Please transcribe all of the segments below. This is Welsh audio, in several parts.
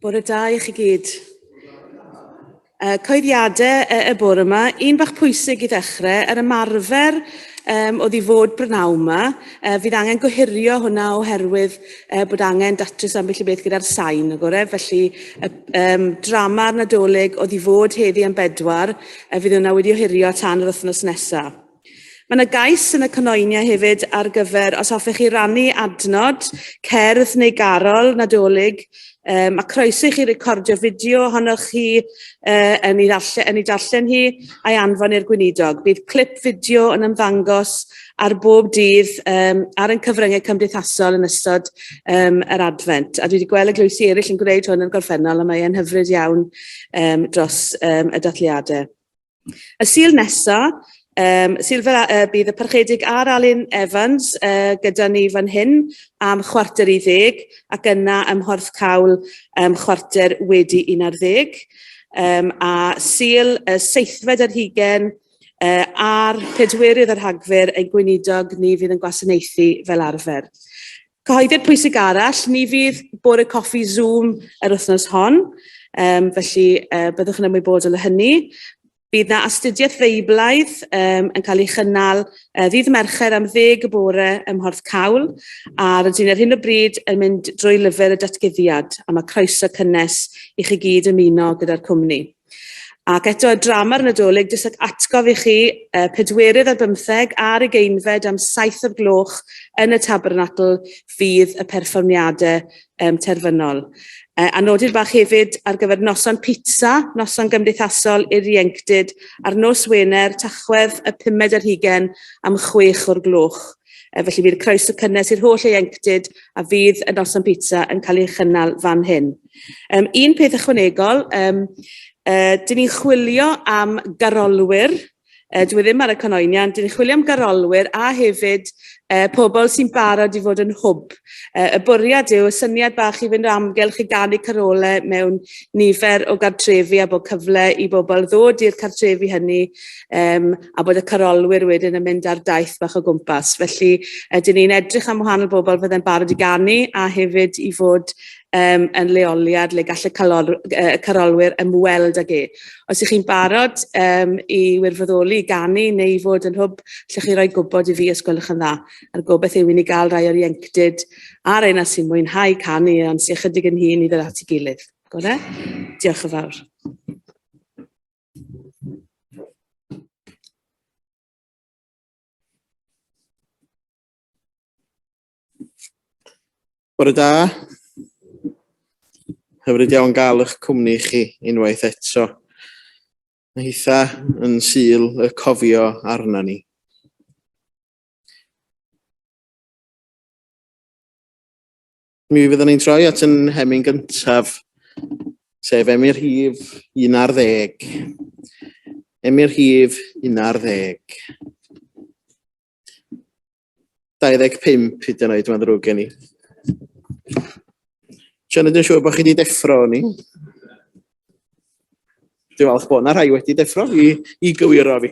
Bore da i chi gyd. Uh, coeddiadau uh, y bore yma, un bach pwysig i ddechrau, yr ymarfer um, oedd i fod brynawn yma, uh, fydd angen gohirio hwnna oherwydd uh, bod angen datrys ambell i beth gyda'r sain, agore. Felly, y um, drama'r Nadolig oedd i fod heddi am bedwar, uh, fydd hwnna wedi ohirio tan yr wythnos nesaf. Mae yna gais yn y canoeniau hefyd ar gyfer, os hoffech chi rannu adnod, cerdd neu garol Nadolig, um, a croeso i chi recordio fideo ohonoch chi uh, yn, ei ddarllen, yn ei darllen hi a'i anfon i'r gweinidog. Bydd clip fideo yn ymddangos ar bob dydd um, ar ein cyfryngau cymdeithasol yn ystod um, yr adfent. A dwi wedi gweld eglwysi eraill yn gwneud hwn yn gorffennol a mae e'n hyfryd iawn um, dros um, y dathliadau. Y Sul nesa, um, Sul fel, uh, bydd y Parchedig a'r Alun Evans uh, gyda ni fan hyn am 9:45 ac yna ym Mhorthcawl um, 11:15. Um, a Sul y seithfed ar hugen uh, a'r pedwerydd ar Rhagfyr ein gweinidog ni fydd yn gwasanaethu fel arfer. Cyhoeddiad pwysig arall, ni fydd bore coffi Zoom yr wythnos hon, um, felly uh, byddwch yn ymwybodol o hynny. Bydd na astudiaeth Feiblaidd um, yn cael ei chynnal uh, ddydd Mercher am ddeg y bore ym Mhorth Cawl, a rydyn ni ar hyn o bryd yn mynd drwy lyfr y datguddiad, a mae croeso cynnes i chi gyd ymuno gyda'r cwmni. Ac eto, y drama'r Nadolig, jyst ac atgof i chi, pedwerydd ar bymtheg a'r ugeinfed am 7 o'r gloch yn y Tabernacl fydd y perfformiadau um, terfynol. A nodyn bach hefyd ar gyfer noson pizza, noson gymdeithasol i'r ieuenctid, ar nos Wener, Tachwedd y pumed ar hugen am 6 o'r gloch. Felly bydd croeso cynnes i'r holl ieuenctid a fydd y noson pizza yn cael ei chynnal fan hyn. Um, un peth ychwanegol, um, uh, dyn ni'n chwilio am garolwyr, uh, dwi ddim ar y canoenian, dyn ni'n chwilio am garolwyr a hefyd uh, pobl sy'n barod i fod yn hwb. Uh, y bwriad yw y syniad bach i fynd o amgylch i ganu carolau mewn nifer o gartrefi a bod cyfle i bobl ddod i'r cartrefi hynny um, a bod y carolwyr wedyn yn mynd ar daith bach o gwmpas. Felly, ydyn ni'n edrych am wahanol bobl fydde'n barod i ganu a hefyd i fod um, yn leoliad le gall y calor, uh, carolwyr ymweld ag e. Os ych chi'n barod um, i wirfoddoli, i ganu neu i fod yn hwb, lle chi roi gwybod i fi os gwelwch yn dda. A'r gobeith yw i ni gael rhai o'r ieuenctid a'r rhai sy'n mwynhau canu ond sy'n ychydig yn hŷn i ddod at ei gilydd. Gore? Diolch yn fawr. Bore da. Hyfryd iawn gael eich cwmni chi unwaith eto. Mae hitha yn sil y cofio arna ni. Mi fyddwn ni'n troi at yn hemyn gyntaf, sef Emyr Rhif 11. Emyr Rhif 11. 25 hyd yn oed, mae'n ddrwg gen i. Sian ydyn siŵr bod chi wedi deffro ni. Dwi'n falch bod yna rhai wedi deffro i, i gywiro fi.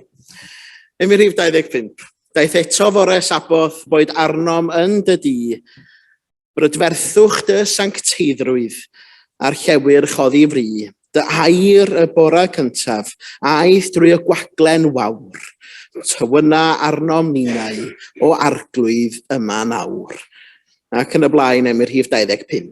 Emyr rhif 25. Daeth eto fore Saboth, boed arnom yn dy di, brydferthwch dy sancteiddrwydd. a'r llewyrch oddi fri, dy air y bore cyntaf, aeth drwy y gwaglen wawr. Tywyna arnom ninnau o arglwydd yma nawr. Ac yn y blaen em i'r rhif 25.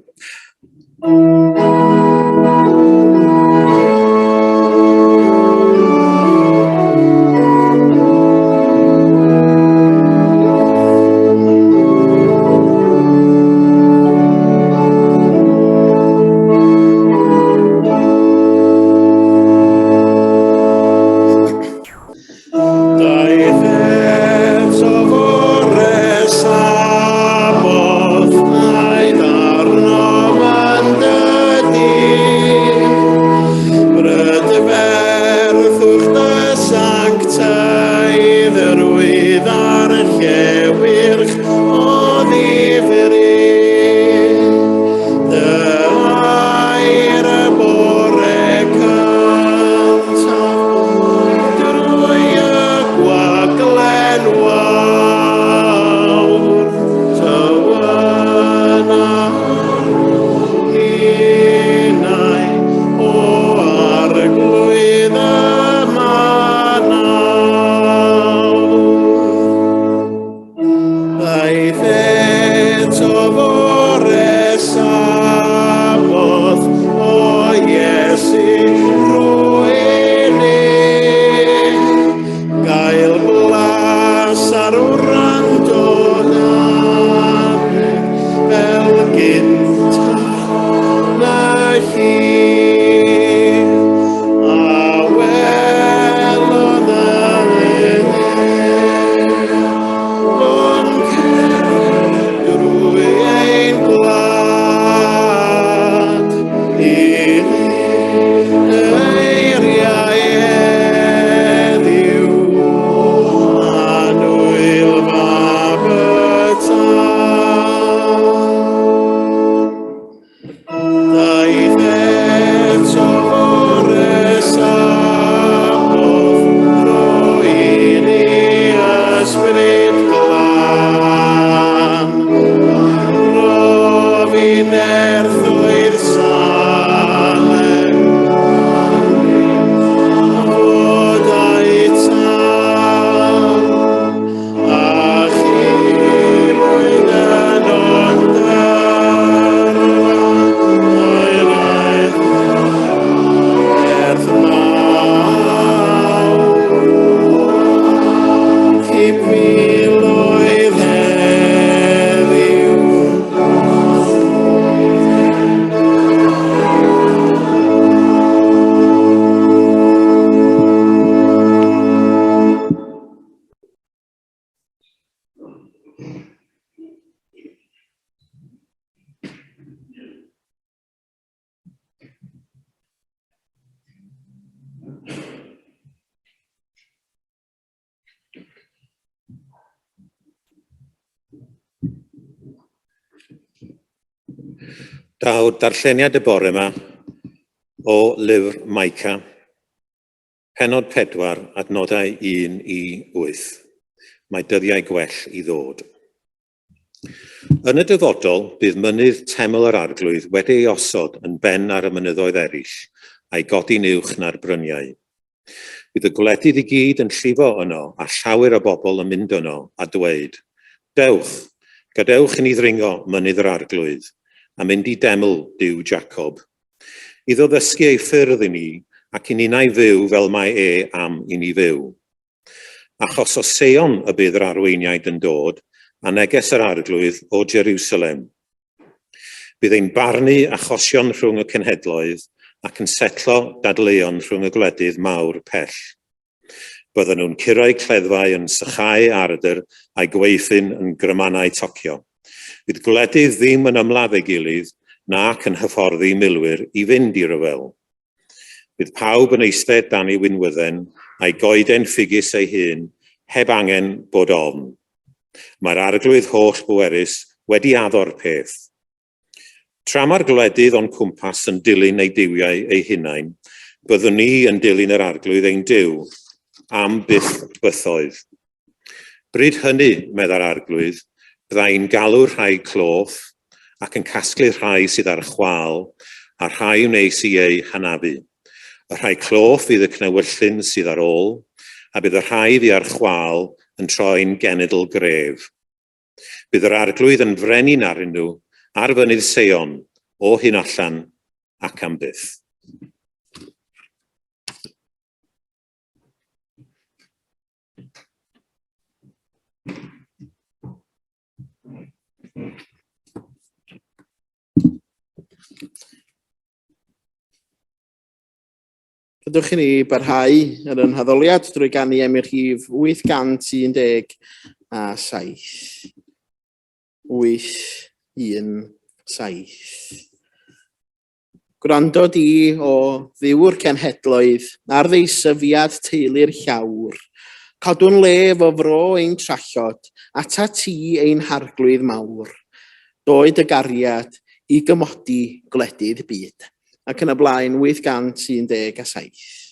Daeth eto fore Saboth, aeth arnom yn dy Brydferthwch dy sanctaidd, yr wydd ar llewyrch o ddifri. Dy air y bore cyntaf, drwy y gwaglen wawr, tywyn ninnau o arglwydd yma nawr. Daeth eto fore Saboth, o Iesu rwy ni. Gael blas ar wrando na fel gynta na hi. A welodd y O'n cerdded drwy ein gwlad i eiriau heddiw annwyl fab y tad. Daeth eto fore Saboth, rhoi i ni ysbryd glân. Rof i nerthoedd Salem, fod a'i tân. A chilwyd yn o'n dyrfa, oeraidd nerth mawr. Cip filoedd heddiw. Daw darlleniad y bore yma o lyfr Micah. Pennod 4, adnodau 1 i 8. Mae dyddiau gwell i ddod. Yn y dyfodol, bydd mynydd teml yr Arglwydd wedi ei osod yn ben ar y mynyddoedd eraill, a'i godi'n uwch na'r bryniau. Bydd y gwledydd i gyd yn llifo yno, a llawer o bobl yn mynd yno, a dweud, Dewch, gadewch i ni ddringo mynydd yr Arglwydd, a mynd i deml Duw Jacob. Iddo ddysgu ei ffyrdd i ni, ac i ninnau fyw fel mae e am i ni fyw. Achos o Seion y bydd yr arweiniaid yn dod, a neges yr Arglwydd o Jerusalem. Bydd ein barnu achosion rhwng y cenhedloedd, ac yn setlo dadleuon rhwng y gwledydd mawr pell. Bydden nhw'n curo'u cleddfau yn sychau ardr a'i gwaethu'n yn grymanau tocio. Fydd gwledydd ddim yn ymladd ei gilydd nac yn hyfforddi milwyr i fynd i ryfel. Bydd pawb yn eistedd dan ei winwydden a'i goeden ffigys ei hun heb angen bod ofn. Mae'r Arglwydd holl bwerus wedi addo'r peth. Tra mae'r gwledydd o'n cwmpas yn dilyn eu duwiau eu hunain, byddwn ni yn dilyn yr Arglwydd ein Duw am byth bythoedd. Bryd hynny, meddai'r Arglwydd, bydda i'n galw rhai cloff ac yn casglu rhai sydd ar chwâl, a'r rhai wnes i eu hanafu. Y rhai cloff fydd y cnewyllyn sydd ar ôl, a bydd y rhai fu ar chwâl yn troi'n genedl gref. Bydd yr Arglwydd yn frenin arnyn nhw ar fynydd Seion, o hyn allan ac am byth. Gadewch i ni barhau yn ein haddoliad drwy ganu emyn rhif 817. 817. Gwrando di, o Dduw'r cenhedloedd, ar ddeisyfiad teulu'r llawr. Codwn lef o fro ein trallod, atat ti ein harglwydd mawr. Doed y gariad i gymodi gwledydd byd. Ac yn y blaen 817.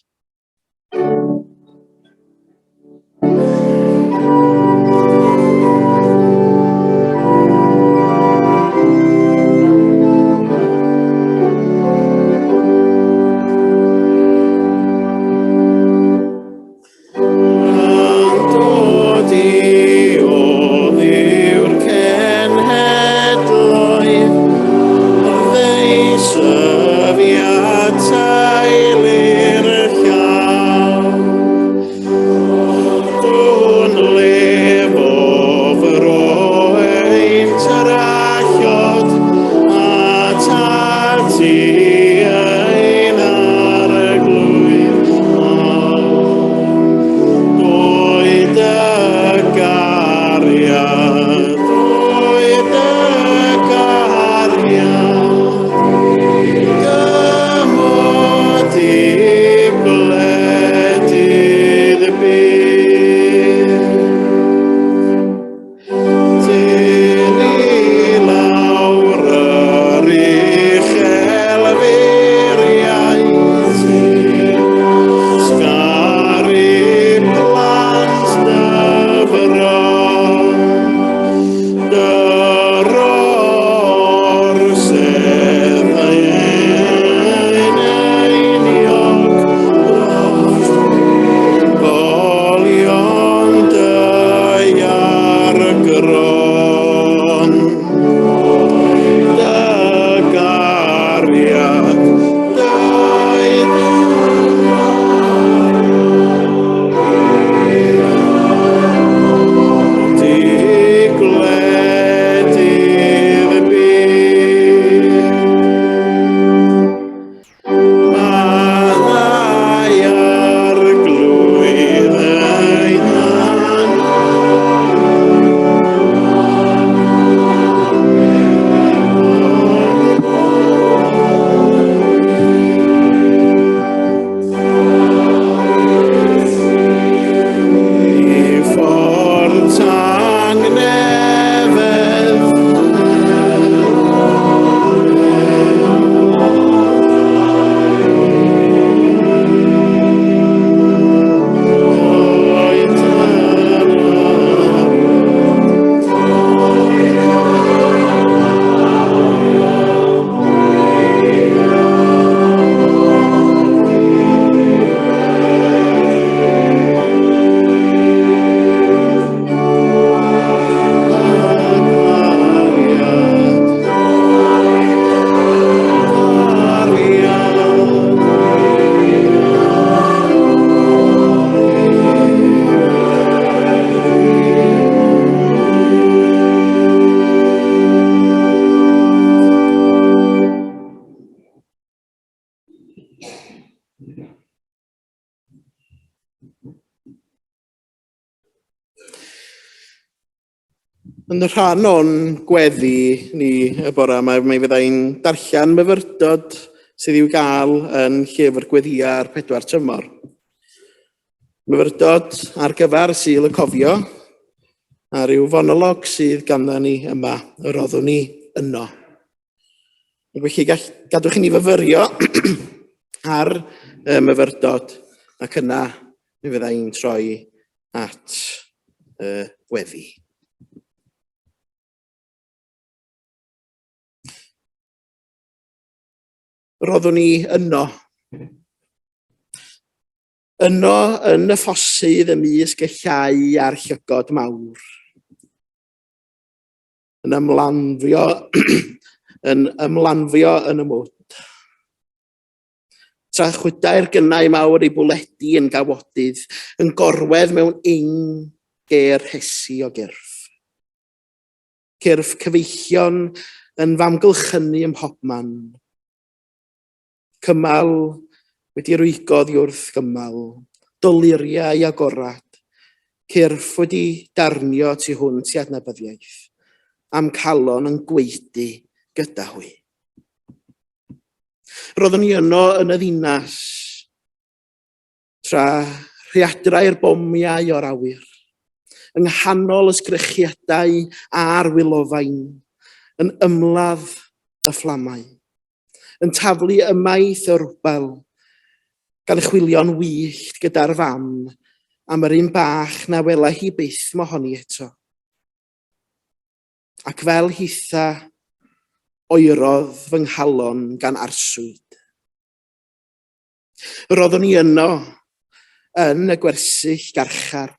Yn y rhan o'n gweddi ni y bore yma, mi fydda i'n darllen myfyrdod sydd i'w gael yn llyfr gweddïau'r pedwar tymor. Myfyrdod ar gyfer Sul y Cofio, a rhyw fonolog sydd ganddo ni yma, yr oeddwn ni yno. Ac felly gall, gadwch i ni fyfyrio ar y myfyrdod ac yna mi fydda i'n troi at y gweddi. Roeddwn i yno. Yno yn y ffosydd ymysg y llai a'r llygod mawr. Yn ymlanfio, yn ymlanfio yn y mwd. Tra chwydai'r gynnau mawr ei bwledi yn gawodydd, yn gorwedd mewn ing ger rhesi o gyrff. Cyrff cyfeillion yn f'amgylchynu ym mhobman. Cymal wedi rwygo oddi wrth gymal, doluriau agorad, cyrff wedi darnio tu hwnt i adnabyddiaeth, a'm calon yn gwaedu gyda hwy. Roeddwn i yno yn y ddinas, tra rhaeadrai'r bomiau o'r awyr, yng nghanol y sgrechiadau a'r wylofain, yn ymladd y fflamau, yn taflu ymaith y rwbel, gan chwilio'n wyllt gyda'r fam am yr un bach na wela hi byth mohoni eto. Ac fel hitha, oerodd fy nghalon gan arswyd. Roeddwn i yno, yn y gwersyll garchar,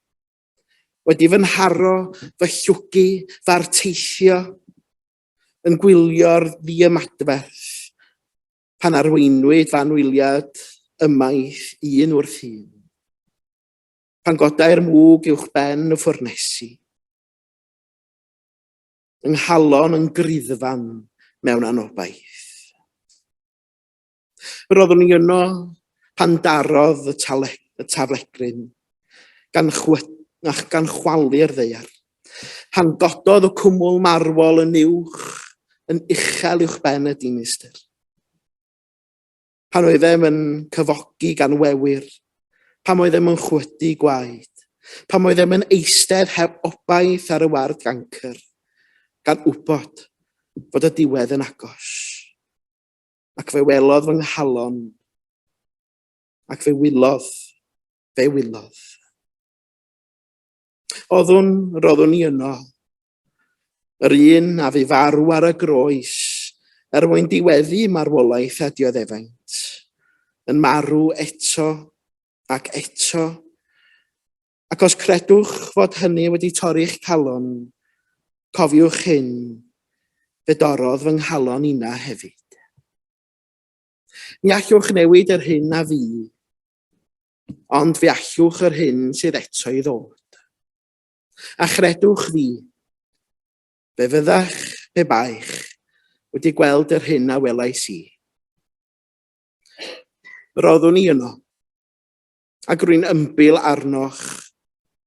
wedi fy nharo, fy llwgu, fy arteithio, yn gwylio'r ddiymadferth pan arweinwyd fy anwyliad ymaith un wrth un. Pan godai'r mwg uwch ben y ffwrnesi. Yng nghalon yn griddfan mewn anobaith. Roeddwn i yno pan darodd y, tale, y taflegryn, gan, chwy, gan chwalu'r ddaear. Pan gododd y cwmwl marwol yn uwch, yn uchel uwch ben y dinistr. Pan oeddem yn cyfogi gan wewyr, pam oeddem yn chwydu gwaed, pam oeddem yn eistedd heb obaith ar y ward gancr, gan wybod fod y diwedd yn agos. Ac fe welodd fy nghalon, ac fe wylodd, fe wylodd. Oddwn, roddwn i yno, yr un a fu farw ar y groes, er mwyn diweddu marwolaeth a dioddefaint, yn marw eto ac eto. Ac os credwch fod hynny wedi torri'ch calon, cofiwch hyn, fe dorrodd fy nghalon inna hefyd. Ni allwch newid yr hyn a fu, ond fe allwch yr hyn sydd eto i ddod. A chredwch fi, fe fyddach pe baech wedi gweld yr hyn a welais i. Roeddwn i yno, Ac rwy'n ymbil arnoch,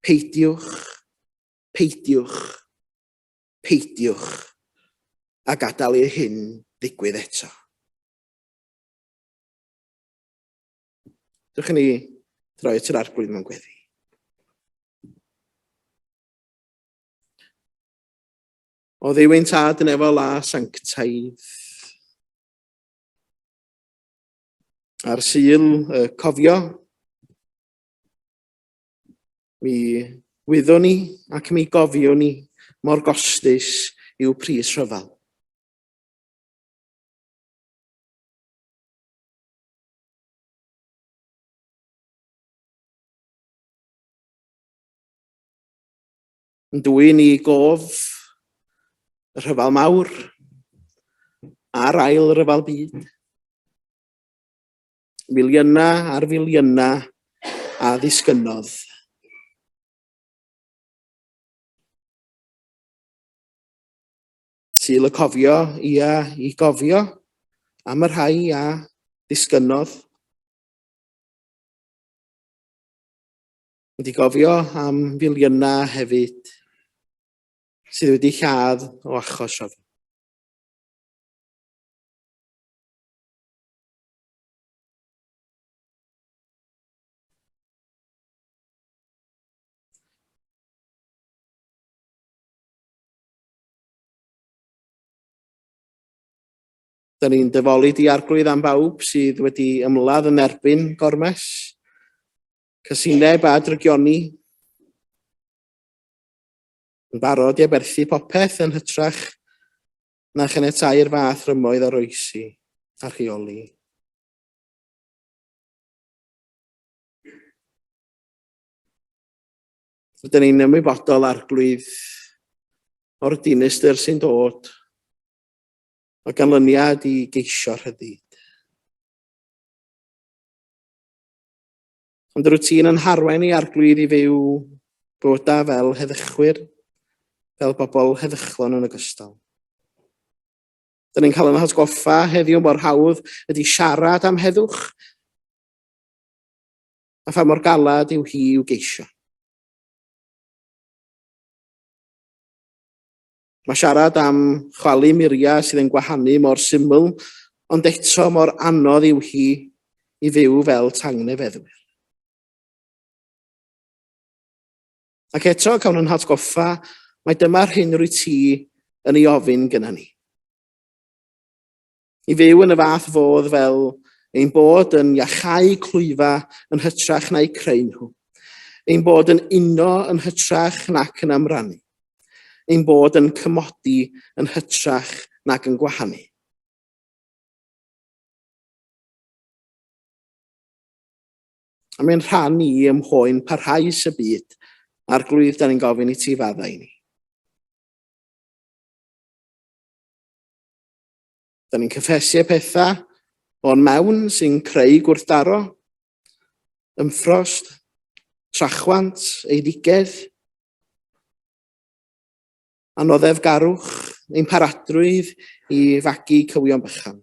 peidiwch, peidiwch, peidiwch a gadael i hyn ddigwydd eto. Dewch i ni droi at yr Arglwydd mewn gweddi. O Dduw ein Tad yn efo la sanctaidd, Ar Sul y Cofio, mi wyddwn ni ac mi gofiwn ni mor gostus yw pris rhyfel. Yn dwyn i gof y rhyfel mawr a'r ail ryfel byd. Miliynau ar filiynau a ddisgynnodd. Sul y cofio, ia, i gofio am y rhai a ddisgynnodd. Wedi gofio am filiynau hefyd sydd wedi lladd o achos rhyfel. Da ni'n dyfoli di arglwydd am bawb sydd wedi ymladd yn erbyn gormes. Casineb a drygioni. Yn barod i aberthu popeth yn hytrach na chaniatáu'r fath rymoedd oroesi a rheoli. Rydyn ni'n ymwybodol arglwydd o'r dinistr sy'n dod o ganlyniad i geisio rhyddid. Ond rwyt ti'n yn harwain i arglwydd i fyw bywydau fel heddychwyr, fel bobl heddychlon yn ogystal. Dyn ni'n cael yn hatgoffa heddiw mor hawdd ydy siarad am heddwch, a pha mor galad yw hi i'w geisio. Mae siarad am chwalu muriau sydd yn gwahanu mor syml, ond eto mor anodd yw hi i fyw fel tangnefeddwyr. Ac eto, cawn yn hatgoffa, mae dyma'r hyn rwy ti yn ei ofyn gyda ni. I fyw yn y fath fodd fel ein bod yn iachau clwyfa yn hytrach na'u creu nhw. Ein bod yn uno yn hytrach nac yn amrannu. Ein bod yn cymodi yn hytrach nag yn gwahanu. A mae'n rhan i ym mhoen parhaus y byd, Arglwydd, da ni'n gofyn i ti faddau i ni. Da ni'n cyffesu y pethau o'n mewn sy'n creu gwrthdaro, ymffrost, trachwant, eiddigedd, anoddefgarwch, ein paradrwydd i fagu cywion bychan,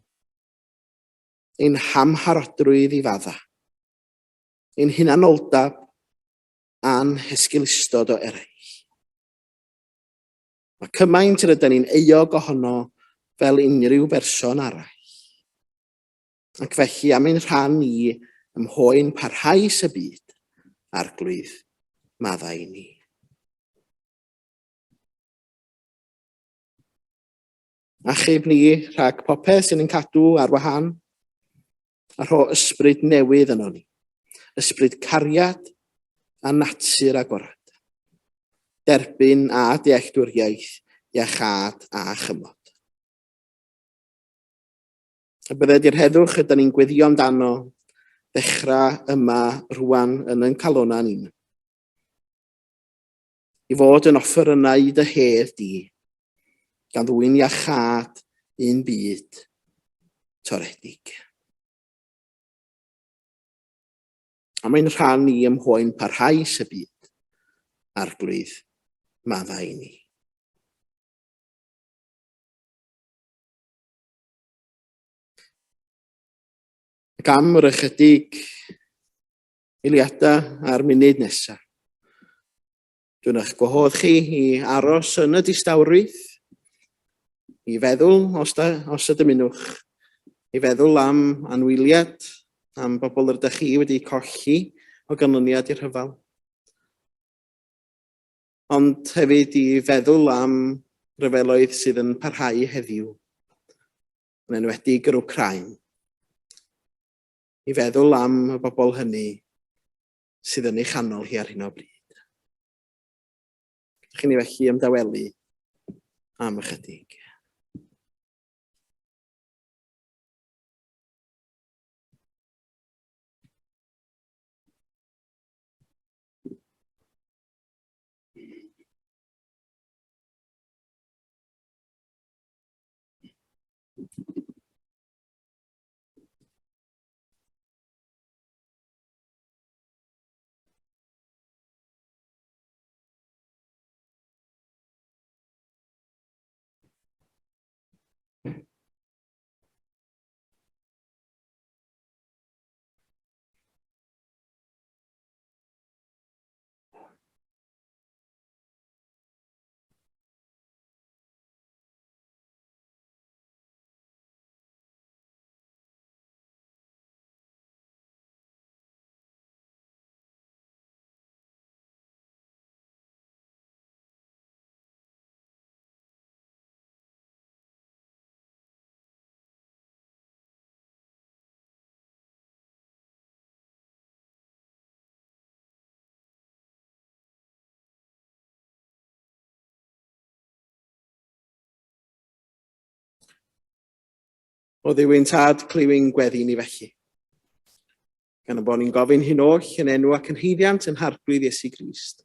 ein hamharodrwydd i fadda, ein hunanoldeb a'n hesgeulustod o eraill. Mae cymaint rydyn ni'n euog ohono fel unrhyw berson arall. Ac felly am ein rhan ni ym mhoen parhaus y byd, Arglwydd, maddau i ni. Achub ni rhag popeth sy'n ein cadw ar wahân, a rho ysbryd newydd yno ni. Ysbryd cariad a natur agorad. Derbyn a dealltwriaeth, iachâd a chymod. A bydded i'r heddwch ydy ni'n gweddio amdano ddechrau yma rwan yn ein calonnau ni. I fod yn offerynnau i dy hedd di, gan ddwyn iachâd un byd toredig. A mae'n rhan i ym mhoen parhaus y byd, Arglwydd, maddau i ni. Ac am yr ychydig eiliadau a'r munud nesaf, Dwi'n eich gwahodd chi i aros yn y distawrwydd, i feddwl, os, da, os y dymunwch, i feddwl am anwyliad, am bobl yr ydych chi wedi colli o ganlyniad i'r rhyfel. Ond hefyd i feddwl am ryfeloedd sydd yn parhau heddiw, yn enwedig yr Wcráin. I feddwl am y bobl hynny sydd yn ei chanol hi ar hyn o bryd. Ydych chi'n ni felly ymdawelu am ychydig. O Dduw ein Tad, clyw ein gweddi ni felly. Gan y bod ni'n gofyn hyn oll yn enw ac yn haeddiant yn Harglwydd Iesu Grist.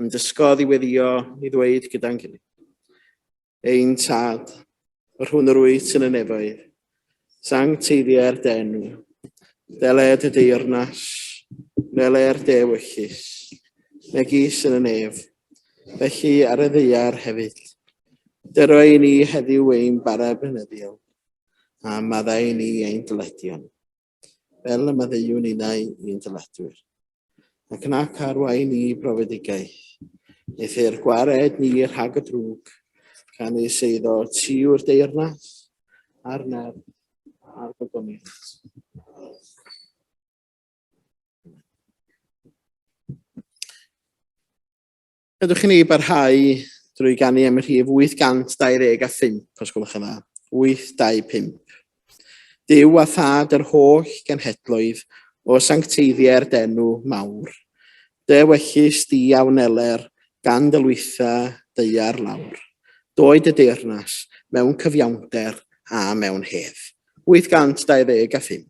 Yn dysgodd i weddio i ddweud gyda'n gilydd. Ein tad, yr hwn yr wyt yn y nefoedd, sancteiddier dy enw, deled y deyrnas, wneler dy ewyllys, megis yn y nef, felly ar y ddaear hefyd. Dyro i ni heddiw ein bara beunyddiol, a maddau i ni ein dyledion, fel y maddeuwn ninnau i'n dyledwyr. Ac nac arwain ni i brofedigaeth, eithr gwared ni rhag y drwg, canys eiddo ti yw'r deyrnas, a'r nerth, a'r gogoniant. Gadewch i ni barhau drwy ganu am y rhif 825, os gwelwch yn dda. 825. Duw a thad yr holl genhedloedd o sancteiddiau'r denw mawr. Dy wellus di a wneler gan dylwytha daear lawr. Doed y deyrnas mewn cyfiawnder a mewn hedd. 825.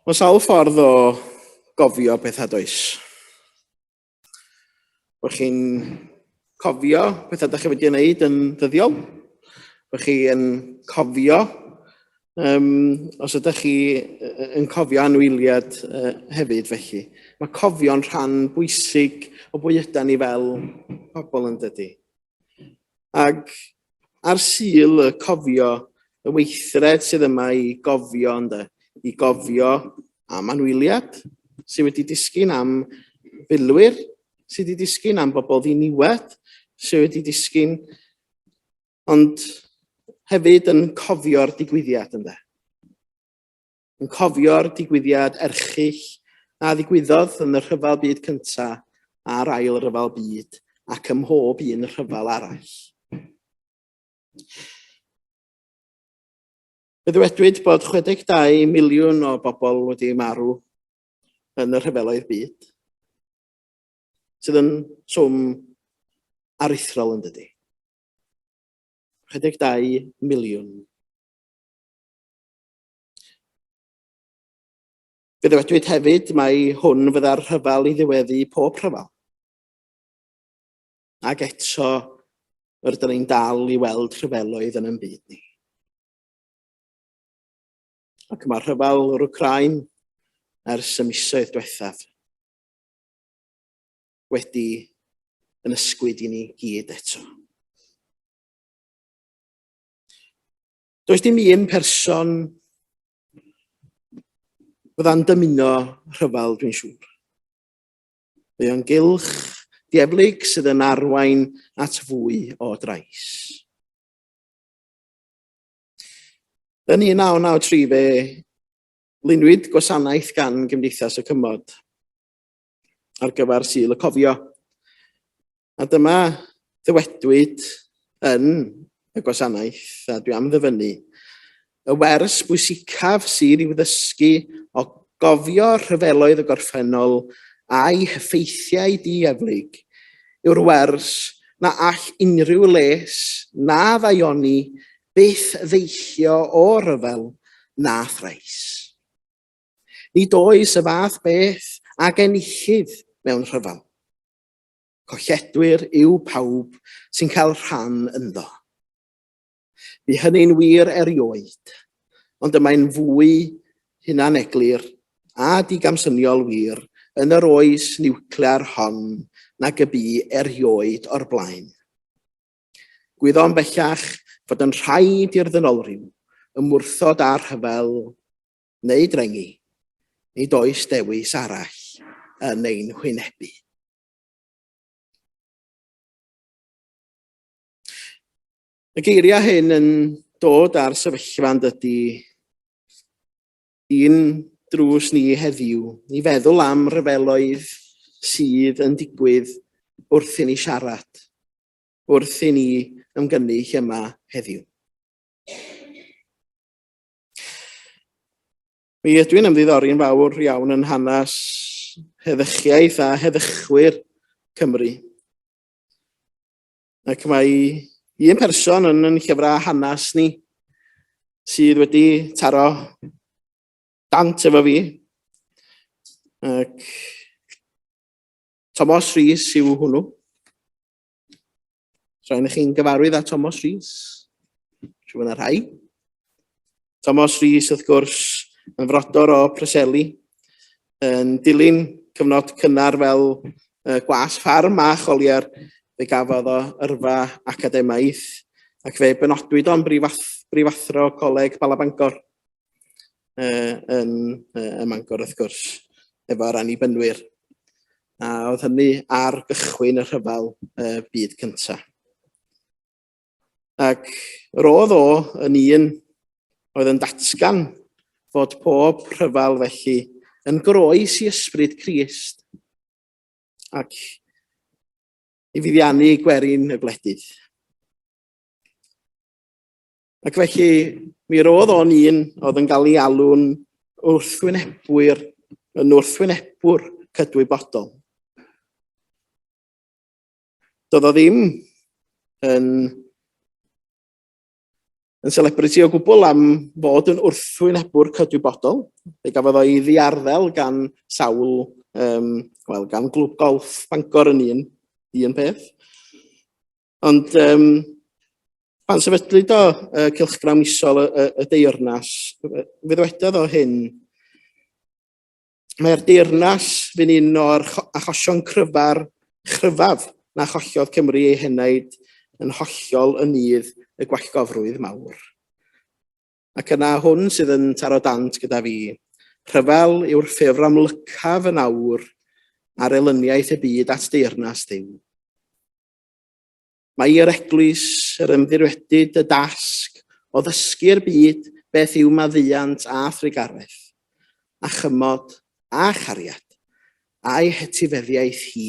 Mae sawl ffordd o gofio pethau does. Bod chi'n cofio pethau da chi wedi gwneud yn ddyddiol. Bod chi yn cofio, um, os ydych chi yn cofio anwyliad uh, hefyd felly. Mae cofio'n rhan bwysig o bwy ydan ni fel pobl yn dydy. Ac ar Sul y cofio, y weithred sydd yma i gofio ynde, i gofio am anwyliad sydd wedi disgyn, am filwyr sydd wedi disgyn, am bobl ddiniwed sydd wedi disgyn, ond hefyd yn cofio'r digwyddiad ynde. Yn cofio'r digwyddiad erchyll a ddigwyddodd yn y Rhyfel Byd Cyntaf a'r Ail Ryfel Byd ac ym mhob un rhyfel arall. Fe ddywedwyd bod 62 miliwn o bobl wedi marw yn y rhyfeloedd byd, sydd yn swm aruthrol yn dydy. 62 miliwn. Fe ddywedwyd hefyd mai hwn fydda'r rhyfel i ddiweddu pob rhyfel. Ac eto, rydyn ni'n dal i weld rhyfeloedd yn ein byd ni. Ac mae rhyfel yr Wcráin ers y misoedd diwethaf wedi yn ysgwyd i ni gyd eto. Does dim un person fydda'n dymuno rhyfel, dwi'n siŵr. Mae o'n gylch dieflig sydd yn arwain at fwy o drais. Yn 1993 fe lunwyd gwasanaeth gan Gymdeithas y Cymod ar gyfer Sul y Cofio. A dyma ddywedwyd yn y gwasanaeth, a dwi am ddyfynnu, y wers bwysicaf sydd i'w ddysgu o gofio rhyfeloedd y gorffennol a'i heffeithiau dieflig yw'r wers na all unrhyw les na ddaioni byth ddeillio o ryfel na thrais. Nid oes y fath beth ag enillydd mewn rhyfel. Colledwyr yw pawb sy'n cael rhan ynddo. Bu hynny'n wir erioed, ond y mae'n fwy hunaneglur a digamsyniol wir yn yr oes niwclear hon nag y bu erioed o'r blaen. Gwyddom bellach fod yn rhaid i'r ddynolryw ymwrthod â rhyfel neu drengi, nid oes dewis arall yn ein hwynebu. Y geiriau hyn yn dod ar sefyllfa yn dydy i'n drws ni heddiw i feddwl am ryfeloedd sydd yn digwydd wrth i ni siarad, wrth i ni ymgynnull yma heddiw. Mi ydw i'n ymddiddori'n fawr iawn yn hanes heddychiaeth a heddychwyr Cymru. Ac mae un person yn yn llyfrau hanes ni sydd wedi taro dant efo fi. Ac Tomos Rhys yw hwnnw. Rhaid i chi'n gyfarwydd â Tomos Rhys. Siw yna rhai. Tomos Rhys, wrth gwrs, yn frodor o Preseli, yn dilyn cyfnod cynnar fel gwas ffarm a cholier, fe gafodd o yrfa academaidd ac fe benodwyd o'n brifathro Coleg Bala Bangor yn ym Mangor wrth gwrs, efo'r Annibynwyr. A oedd hynny ar gychwyn y rhyfel byd cyntaf. Ac roedd o yn un oedd yn datgan fod pob rhyfel felly yn groes i ysbryd Crist ac i fuddiannu gwerin y gwledydd. Ac felly, mi roedd o'n un oedd yn cael ei alw'n wrthwynebwyr, yn wrthwynebwr cydwybodol. Doedd o ddim yn yn celebrity o gwbl am fod yn wrthwynebwr cydwybodol. Fe gafodd o'i ddiarddel gan sawl, um, wel, gan glwb golff Bangor yn un, un peth. Ond um, pan sefydlwyd o uh, cylchgrawn misol y, y, y deyrnas, fe ddwedodd o hyn, Mae'r deyrnas fu'n un o'r achosion cryfar, chryfaf na chollodd Cymru ei henaid yn hollol yn nydd y gwallgofrwydd mawr. Ac yna hwn sydd yn taro dant gyda fi. Rhyfel yw'r ffurf amlycaf yn awr ar elyniaeth y byd at deyrnas Dduw. Mae i'r Eglwys yr ymddiriedid y dasg o ddysgu'r byd beth yw maddeuant a thrugaredd, a chymod a chariad, a'i hetifeddiaeth hi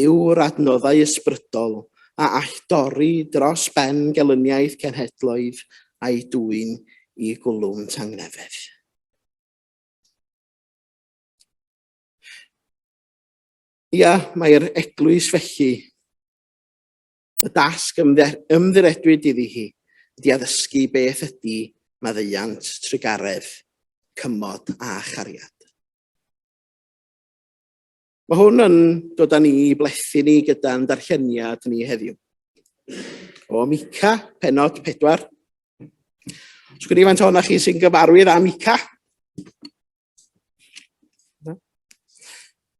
yw'r adnoddau ysbrydol a all dorri dros ben gelyniaeth cenhedloedd a'i dwyn i gwlwm tangnefedd. Ia, mae'r eglwys felly, y dasg ymddiredwyd iddi hi, ydy addysgu beth ydy maddeuant, trugaredd, cymod a chariad. Mae hwn yn dod â ni i blethu ni gyda'n darlleniad ni heddiw. O Mica, penod 4. Sgwn i faint ohonoch chi sy'n gyfarwydd â Mica?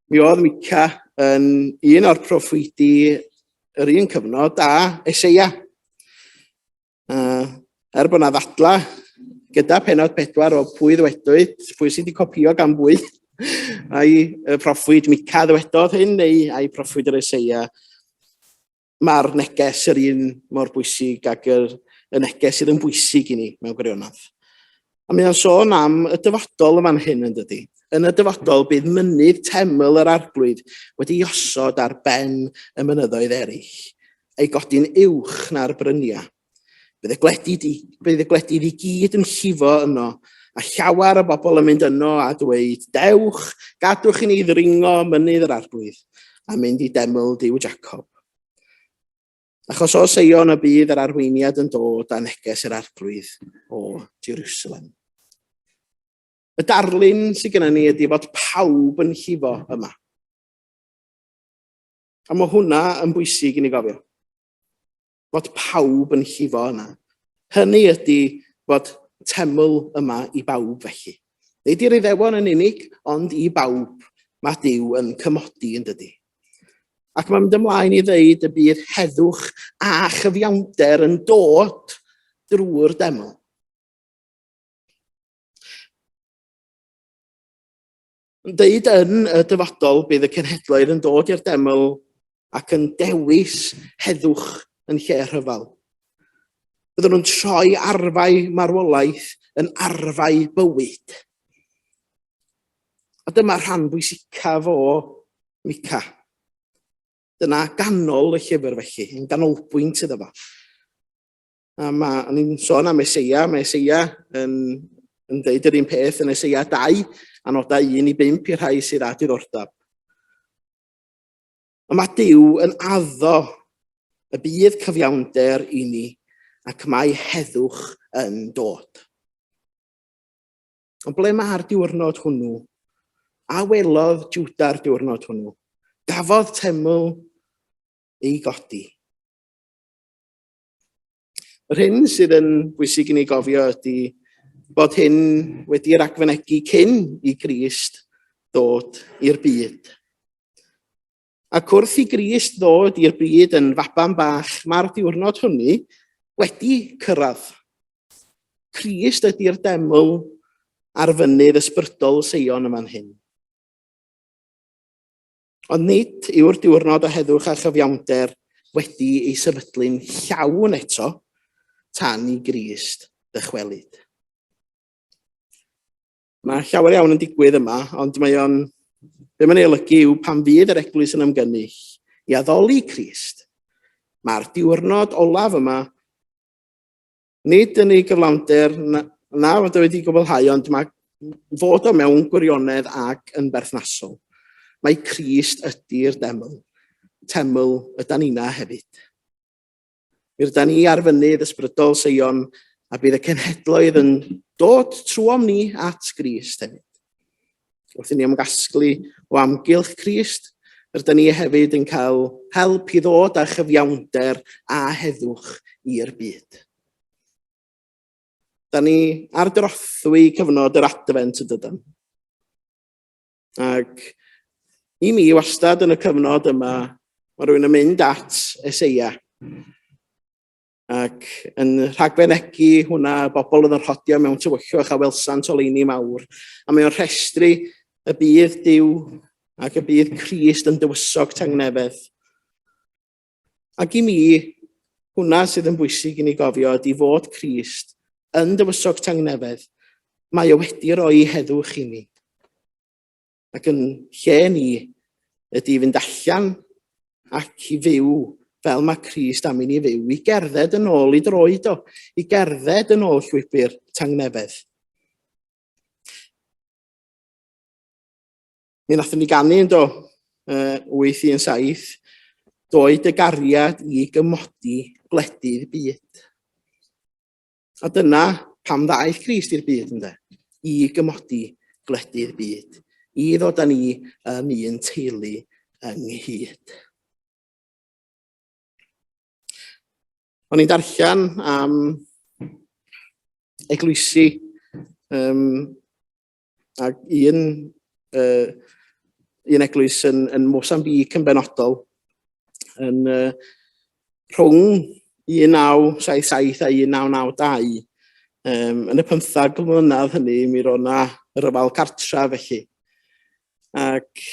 Mi oedd Mica yn un o'r proffwydi yr un cyfnod a Eseia. Uh, er bod yna ddadla gyda penod pedwar o pwy ddwedwyd, pwy sydd wedi copio gan bwy, ai y proffwyd Mica ddywedodd hyn neu ai proffwyd yr Eseia. Mae'r neges yr un mor bwysig ag yr, y neges sydd yn bwysig i ni mewn gwirionedd. A mae o'n sôn am y dyfodol yn fan hyn yn dydy. Yn y dyfodol bydd mynydd teml yr arglwydd wedi osod ar ben y mynyddoedd eraill, ei godi'n uwch na'r bryniau. Bydd y gwledydd i, bydd y gwledydd i gyd yn llifo yno, a llawer o bobl yn mynd yno a dweud, dewch, gadwch i ni ddringo mynydd yr arglwydd, a mynd i deml Duw Jacob. Achos o Seion y bydd yr arweiniad yn dod â neges yr arglwydd o Jerusalem. Y darlun sydd gennym ni ydy fod pawb yn llifo yma. A mae hwnna yn bwysig i ni gofio. Fod pawb yn llifo yna. Hynny ydy fod teml yma i bawb felly. Nid i'r Iddewon yn unig, ond i bawb. Mae Duw yn cymodi yn dydy. Ac mae'n mynd ymlaen i ddeud y bydd heddwch a chyfiawnder yn dod drwy'r deml. Yn deud yn y dyfodol bydd y cenhedloedd yn dod i'r deml ac yn dewis heddwch yn lle rhyfel. Byddwn nhw'n troi arfau marwolaeth yn arfau bywyd. A dyma rhan bwysicaf o Mica. Dyna ganol y llyfr felly, yn ganolbwynt iddo fo. A mae, o'n i'n sôn am Eseia, mae Eseia yn, yn deud yr un peth yn Eseia 2, a nodau 1 i 5 i'r rhai sydd â diddordeb. Ond mae Duw yn addo y bydd cyfiawnder i ni ac mae heddwch yn dod. Ond ble mae'r diwrnod hwnnw? A welodd Jwda'r diwrnod hwnnw? Gafodd teml ei godi. Yr hyn sydd yn bwysig i ni gofio ydy bod hyn wedi ragfynegi cyn i Grist ddod i'r byd. Ac wrth i Grist ddod i'r byd yn faban bach, mae'r diwrnod hynny wedi cyrraedd. Crist ydy'r deml ar fynydd ysbrydol Seion yma'n hyn. Ond nid yw'r diwrnod o heddwch a chyfiawnder wedi ei sefydlu'n llawn eto tan i Grist ddychwelyd. Mae llawer iawn yn digwydd yma, ond mae o'n... Be mae'n ei olygu yw pan fydd yr eglwys yn ymgynnull i addoli Crist, mae'r diwrnod olaf yma, nid yn ei gyflawnder na, na fod o wedi gwblhau, ond mae fod o mewn gwirionedd ac yn berthnasol. Mae Crist ydy'r deml, teml ydan ni'na hefyd. Mi rydan ni ar fynydd ysbrydol Seion A bydd y cenhedloedd yn dod trwom ni at Grist hefyd. Wrth i ni ymgasglu o amgylch Crist, rydyn ni hefyd yn cael help i ddod â chyfiawnder a heddwch i'r byd. Da ni ar drothwy cyfnod yr Adfent yn dydyn. Ac i mi wastad yn y cyfnod yma, mae rhywun yn mynd at Eseia ac yn rhagfynegi hwnna, bobl oedd yn rhodio mewn tywyllwch a welsant oleuni mawr. A mae o'n rhestru y bydd Duw ac y bydd Crist yn dywysog tangnefedd. Ac i mi, hwnna sydd yn bwysig i ni gofio ydy fod Crist yn dywysog tangnefedd. Mae o wedi rhoi heddwch i ni. Ac yn lle ni ydy i fynd allan ac i fyw fel mae Crist am i ni fyw, i gerdded yn ôl i droed o, i gerdded yn ôl llwybr tangnefedd. Mi nathon ni ganu yn do, 817, doed y gariad i gymodi gwledydd byd. A dyna pam ddaeth Crist i'r byd, ynde? I gymodi gwledydd byd, i ddod â ni yn un teulu ynghyd. O'n i'n darllen am eglwysi um, ac un, uh, un eglwys yn, yn Mozambique yn benodol, yn uh, rhwng 1977 a 1992, um, yn y 15 mlynedd hynny, mi roedd yna ryfel cartra felly. Ac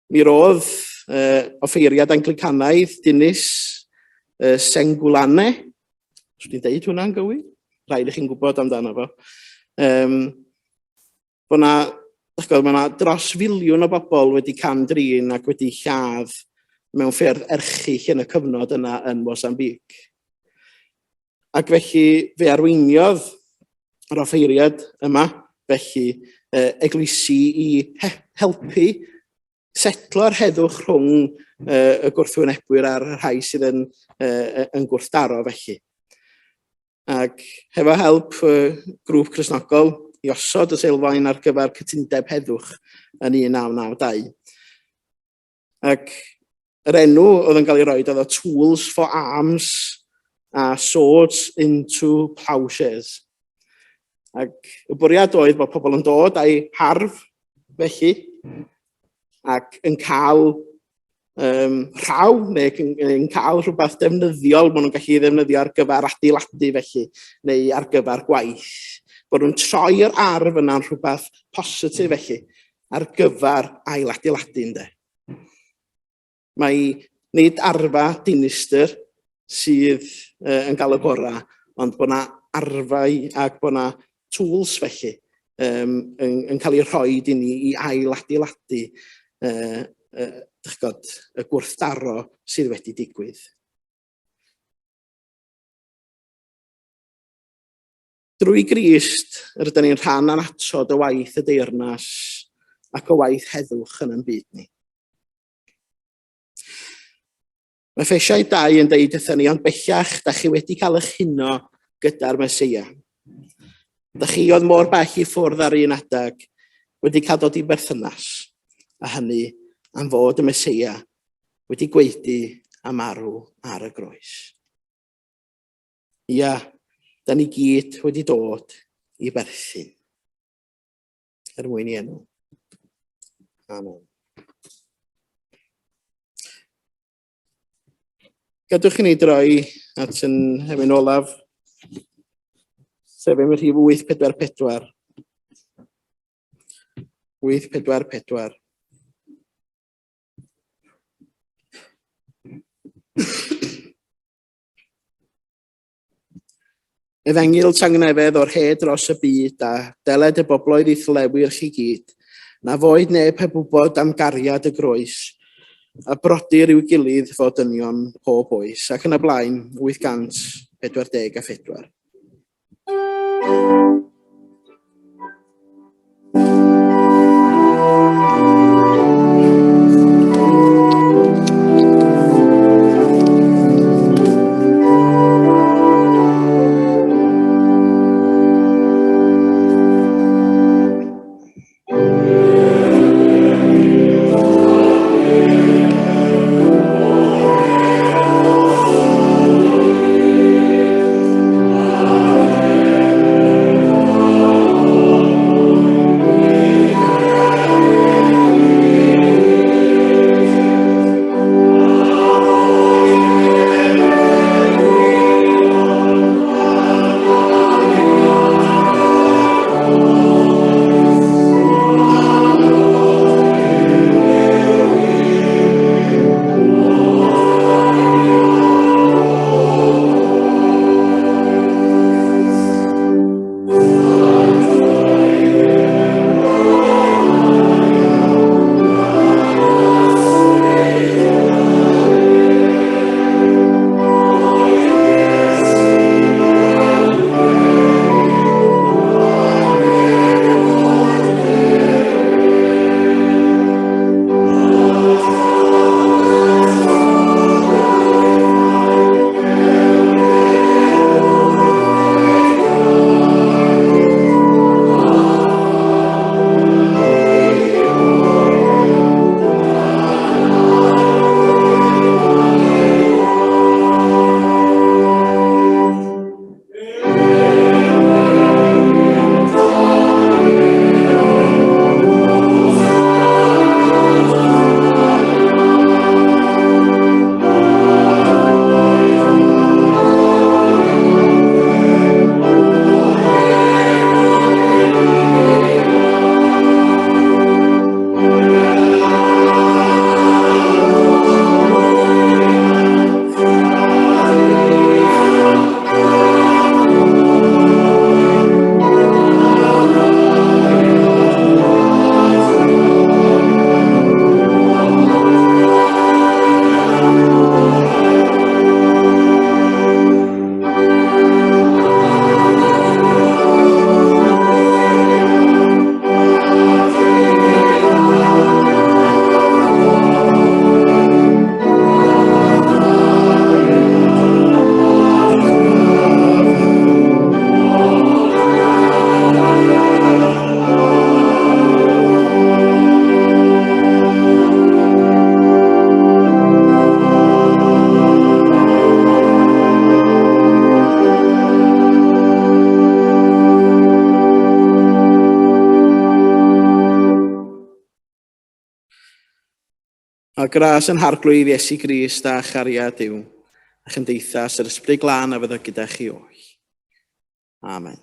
mi roedd uh, offeiriad Anglicanaidd, Dinis uh, Sengulane, os dwi'n deud hwnna'n gywir, rhaid i chi'n gwybod amdano fo, um, bod na, gwybod, mae yna dros filiwn o bobl wedi cam-drin ac wedi lladd mewn ffyrdd erchyll yn y cyfnod yna yn Mozambique. Ac felly fe arweiniodd yr offeiriad yma, felly, eglwysi i helpu setlo'r heddwch rhwng y gwrthwynebwyr a'r rhai sydd yn, yn gwrthdaro felly. Ac hefo help y grŵp Cristnogol i osod y sylfaen ar gyfer cytundeb heddwch yn 1992. Ac yr enw oedd yn cael ei roed oedd o Tools for Arms a Swords into Plowshares. Ac y bwriad oedd bod pobl yn dod â'i harf felly ac yn cael um, rhaw neu yn, yn cael rhywbeth defnyddiol maen nhw'n gallu ei ddefnyddio ar gyfer adeiladu felly, neu ar gyfer gwaith. Bod nhw'n troi'r arf yna'n rhywbeth positif felly, ar gyfer ailadeiladu ynde. Mae nid arfa dinistr sydd yn cael y gorau, ond bod yna arfau ac bod yna tools felly um, yn, yn cael eu rhoi i ni i ailadeiladu uh, uh, god, y gwrthdaro sydd wedi digwydd. Drwy Grist, rydyn ni'n rhan annatod o waith y deyrnas ac o waith heddwch yn ein byd ni. Mae Effesiaid 2 yn deud wrthyn ni, ond bellach, da chi wedi cael eich huno gyda'r Meseia. Da chi oedd mor bell i ffwrdd ar un adeg, wedi cael dod i berthynas, a hynny am fod y Meseia wedi gwaedu a marw ar y groes. Ia, da ni gyd wedi dod i berthyn. Er mwyn i enw. Amen. Gadwch i ni droi at yn hefyn olaf, sef yn rhif 844. 844. Efengyl tangnefedd o'r hed dros y byd a deled y bobloedd i'th lewyrch i gyd, na foed neb heb wybod am gariad y groes, a brodyr i'w gilydd fod dynion pob oes, ac yn y blaen, 844. A gras yn harglwydd Iesu Grist a chariad Duw, a chymdeithas yr Ysbryd Glân a fyddo gyda chi oll. Amen.